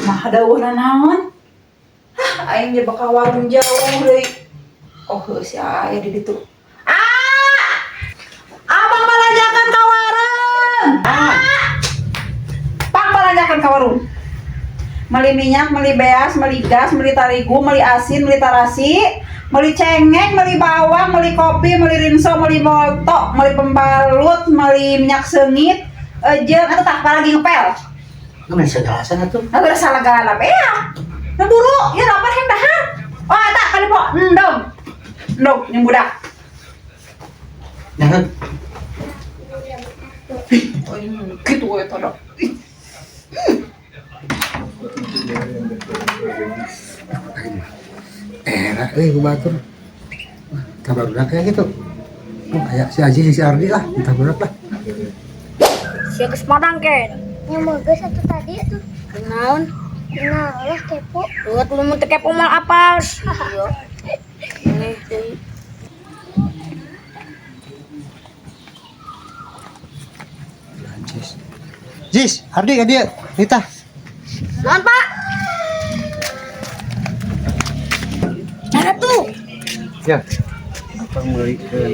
Mah dawuhna naon? Hah, aing ge bakal warung jauh deui. Oh, heuh si aya di ditu. Ah! Abang balanjakan ka warung. Ah! Pang balanjakan ka warung. Meli minyak, meli beas, meli gas, meli tarigu, meli asin, meli tarasi, meli cengek, meli bawang, meli kopi, meli rinso, meli molto, meli pembalut, meli minyak seungit, jeung atuh tah lagi ngepel. Lu main segalasan atuh. Nah, udah salah galana ya. Nah, buru, ya lapar yang dahar. Oh, eta kali po, endog. Endog, yang budak. Jangan. Oh, gitu eta dah. Era euy ku batur. Kabar budak kayak gitu. Oh, kayak si Aji si Ardi lah, entah budak lah. Sia geus madang ken. Yang bagus satu tadi tuh. Naon? Nah, lah kepo. Buat lu mun teu kepo mal apal. Iya. Nih deui. Jis. Jis, Ardi ka dieu. Nitah. Naon, Pak? Mana tuh? Ya. Apa meulikeun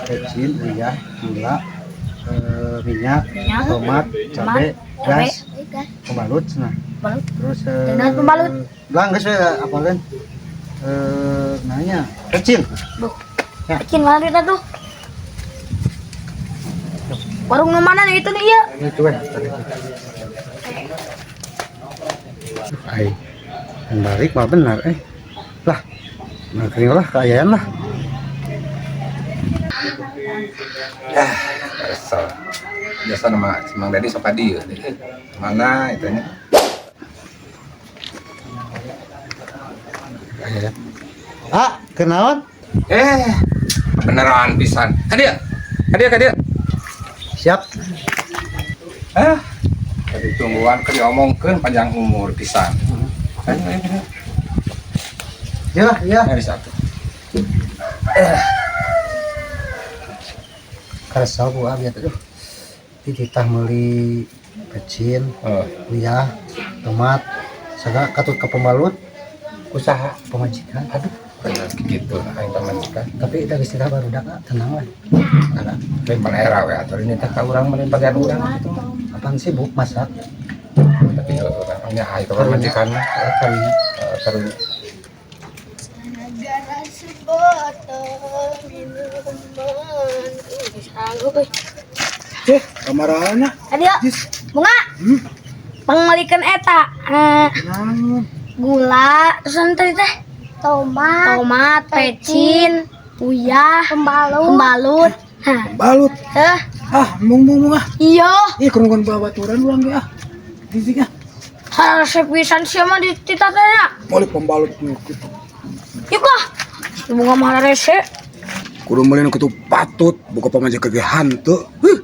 pecin, uyah, gula, minyak, Minyak, tomat, cabe, cabe, gas, pembalut nah. Pembalut. Terus Dengan pembalut. Belang geus we apaleun. Nanya, pecin. Duh. Ya. Bikin mana kita tuh? Warung nu mana nih itu nih iya. Itu weh tadi. Ai. Yang balik mah benar eh. Lah. Nah, kering lah keayaan lah. Kesel. Biasa nama si Mang Dedi sok ka dieu. Mana itu nya? Keayaan. Ah, kenaon? Beneran pisan. Ka dieu. Ka dieu, ka dieu. Siap. Ah, tadi tungguan keur diomongkeun panjang umur pisan. Ayo, ayo, ayo. Ya lah, ya. Ayo, satu. Kesel ku abi atuh. Dititah meuli pecin, Oh, uyah, tomat, sagala katut ka pembalut, usaha pemajikan. Aduh, bener gitu aing pamajikan. Tapi da geus titah barudak ah, tenang lah. Ada lempar era we atuh ini teh ka urang mah bagian urang gitu mah. Apaan sibuk masak? Tapi urang nya aing ka pamajikan mah. Karunya. Karunya. Gara sebotol minuman. Sanggup euy. Kamarana. Tadi ya. Bunga. Pangalikeun eta. Gula, terus anu tadi teh Tomat, tomat, pecin, uyah, pembalut. pembalut. Hah. Balut. Eh, Ah, mung mung mung ah. iya. Ih, kurungan babaturan urang ge ah. Dizik ah. Harus pisan sia mah di tita teh nya. Boleh pembalut gitu. Yuk ah. Si bunga mah rese. Kudu meuli nu kitu patut, buka pamajikan ge hantu. Huh.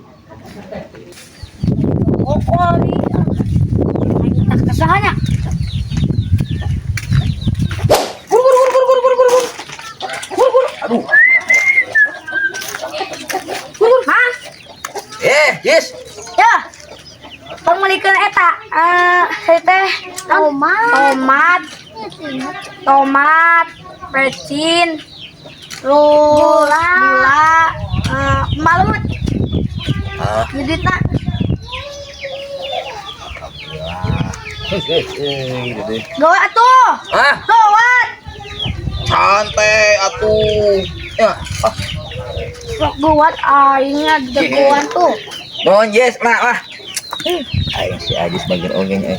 Oh, iya. Aing tah kesahanya. Gur gur gur gur gur gur gur. Gur gur. Aduh. Gur. Hah? Yes. Ya. Pangmelikeun eta saya teh Tomat. tomat, tomat, pecin, terus Gula. gula, pembalut. Ah. Jadi tak Gitu. gawe atuh. Ah, Gawat. santai atuh. Ya, ah, Sok gawat aingnya jagoan tuh. Mohon yes, lah, lah. Aing si Ajis bagian oge nya.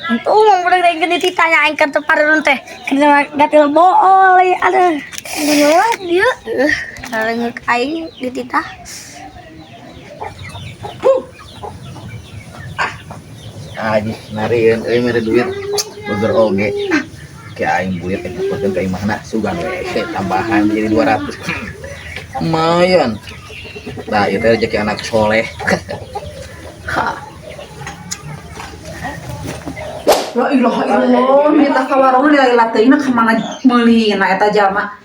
Untung mau udah gede ditanya aing ke tempat teh. Kena gatil bool ya aduh. Gila dia. Sareng aing dititah. Ajis narieun euy mere duit beger oge. Ke aing bulit teh kapokeun ka imahna sugan we tambahan jadi 200. Lumayan. Nah, itu rezeki anak soleh. Ha. La ilaha illallah, minta ka warung lila teuing ka mana meuli na eta jalma.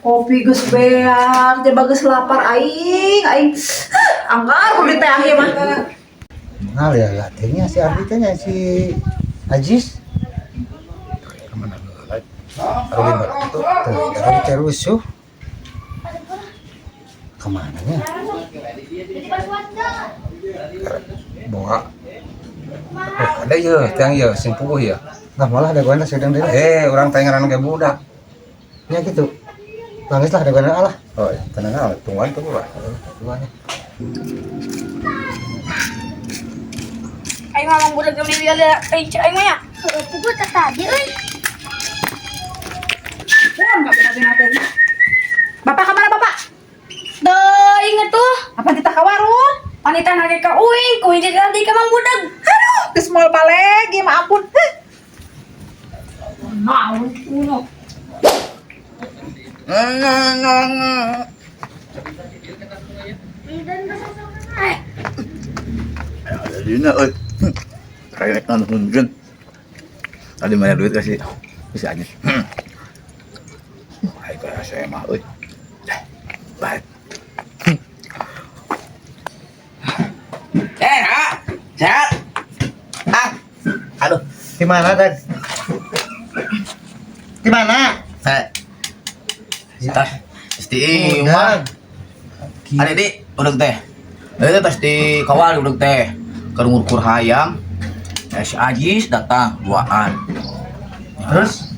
Kopi geus beak, jaba geus lapar aing, aing. Anggar kudu teh ieu mah. Nah, ya latihnya si Ardi teh nya si Ajis. Kemana heula? Arulin heula kitu. Tuh, tadi teh rusuh. Kemana nya? Bawa. Oh, ada ye, tiang ye, sing puguh ye. Nah, malah ada gua sedang deui. Eh, urang teh ngaran ge budak. Nya gitu. Nangis lah ada gua lah. Oh, tenang ah, tungguan tuh lah. Duanya. Aing ngomong budak gemi lihat aing cek aing mah ya. Heueuh puguh teh tadi euy. Kurang nggak benar-benar. Bapak kemana bapak? Teuing atuh. Apa kita ke warung? Panita nage ka uing, ku uing jadi ka Mang Budak. Aduh, ke small palegi, ma ampun. Heh. Naon kuno. Dina euy. Rek nuhunkeun. Tadi mana duit kasih bisa aja. Hai ka saya mah euy. Baik. Eh, ah. Sehat. Ah. Aduh. Di mana, Dad? Di mana? Saya. Tas di imah. Ada di udah teh. Ada tas di kawal udah teh. Keur ngukur hayam. Eh, si Ajis datang duaan. Terus?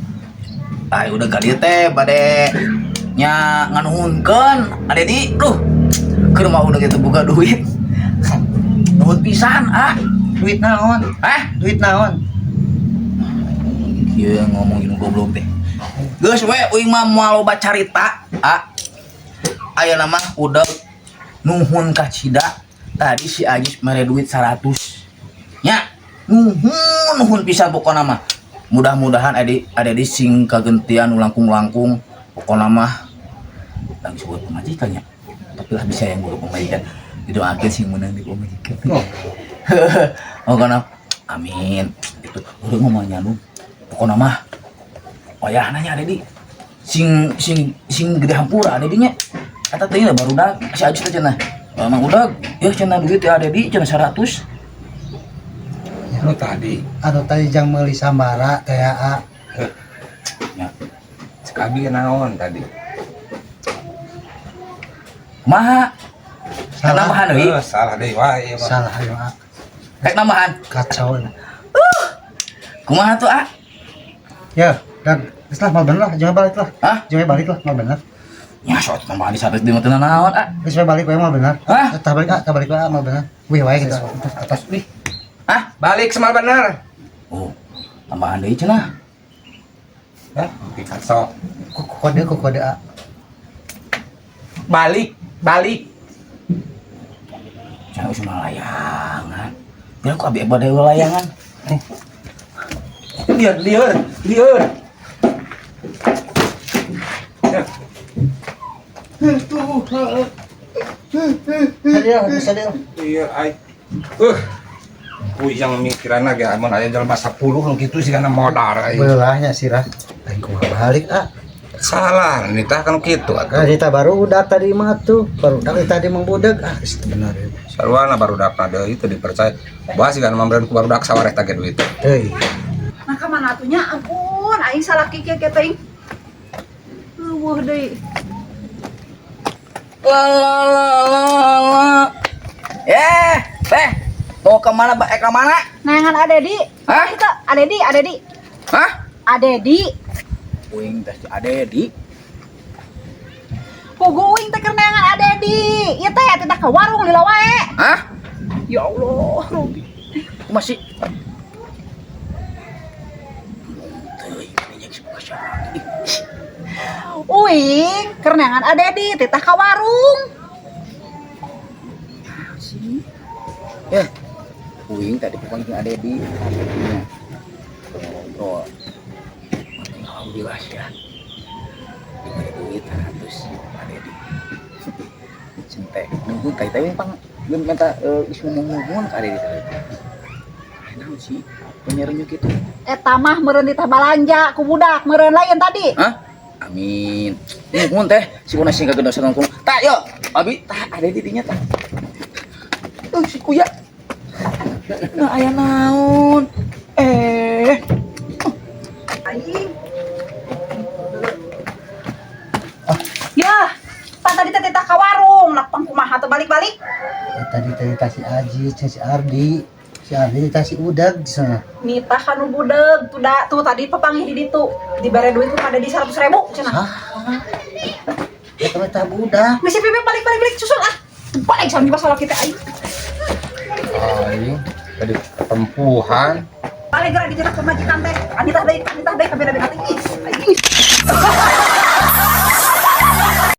Ah, udah kali teh bade nya nganuhunkeun ade di duh. Keur mah udah gitu buka duit. Nuhun pisan ah. Duit naon? Hah? Duit naon? Kieu ngomongin goblok teh. Geus we uing mah moal loba carita ah. Ayeuna mah udah nuhun kacida. Tadi si Ajis mere duit 100. Nya, nuhun nuhun pisan pokona mah. Mudah-mudahan ade di sing kagentian nu langkung-langkung pokona mah lagi sebut pemajikan nya. Tapi lah bisa yang boga pemajikan. Didoakeun sing meunang di pemajikan. Oh. Pokona amin. Itu udah ngomong nyanu. Pokona mah wayahna nya ade di sing sing sing gede hampura ade di nya. Eta teh barudak si Ajis teh cenah. Emang udah ya cenah duit ya ada di cenah 100. Anu tadi, Anu tadi jang meuli sambara teh a. Ya. Cek abi naon tadi? Kumaha? Salah. Nambahan euy. Eh, salah deui wae ieu mah. Salah ayo a. Rek nambahan. Kacau. Kumaha tuh ah? Ya, dan geus lah mal bener lah, jangan balik lah. Hah? Jangan balik lah, mal bener. Ya sok tambahan di 100 di mah teu naon ah. Geus we balik we mal bener. Hah? Tah balik ah, tah balik we ah, mal bener. Wih wae gitu. Atas wih. Hah? Balik semal bener. Oh, tambahan deui cenah. Hah? Picasso. Ku kode ku kode a. Balik, balik. Jangan usah layangan. Biar aku abi bade layangan. Lieur, lieur, lieur. Sadil, sadil. Iya, ai. Puyeng mikiranna ge amun aya jelema 10 nu kitu sigana modar ai. Belahnya sirah. Aing kumaha balik ah. Salah, nitah kan kitu atuh. Ah, kita baru udah tadi mah tuh, baru udah tadi mang budak ah, geus teu bener ya. Sarwana barudak deui teu dipercaya. Bah sigana mambreun ku barudak sawareh teh duit. Teuing. Nah, kemana atunya? Ampun, aing salah kikir kieu teh. Eueuh deui. La la la la la. Eh, teh. Mau kemana, Mbak? Ke mana? Neangan Adedi. Hah? Itu Adedi, Adedi. Hah? Adedi. Uing teh si Adedi. Pugu uing teh keur neangan Adedi. Ieu teh teh ka warung lila wae. Hah? Ya Allah, Robi. Masih. Uing keur neangan Adedi titah ka warung. Ya. Uing tadi pokoknya Adedi. Ngobrol. Alhamdulillah ya. Diberi duit 100 Adedi. Cinta. Nunggu tai tai pang minta isu ngomong ka Adedi tadi. Naon sih penyerunya gitu. Eta mah meureun ditah balanja ku budak meureun lain tadi. Hah? Amin. Nuhun teh, si kuna sing kagendosan nongkrong. Tak yo, abi tah ada di dinya tah. Si kuya. Nah, aya naon? Ya, pan tadi teh titah ka warung, nak pang kumaha teu balik-balik. Eh, tadi tadi tah si Aji, si Ardi. Si Ardi tah si Udag di sana. Nitah kanu budeg, tuh da, tuh tadi papanggih di ditu. Dibere duit ku ada di 100.000 cenah. Hah? Ya teman tah budak. Misi Pipi balik balik balik susul ah. Balik sama masalah kita aing. Aing tadi ketempuhan. Balik geura dicerak pamajikan teh. Anitah deui, anitah deui kabeh deui. Ih, ih.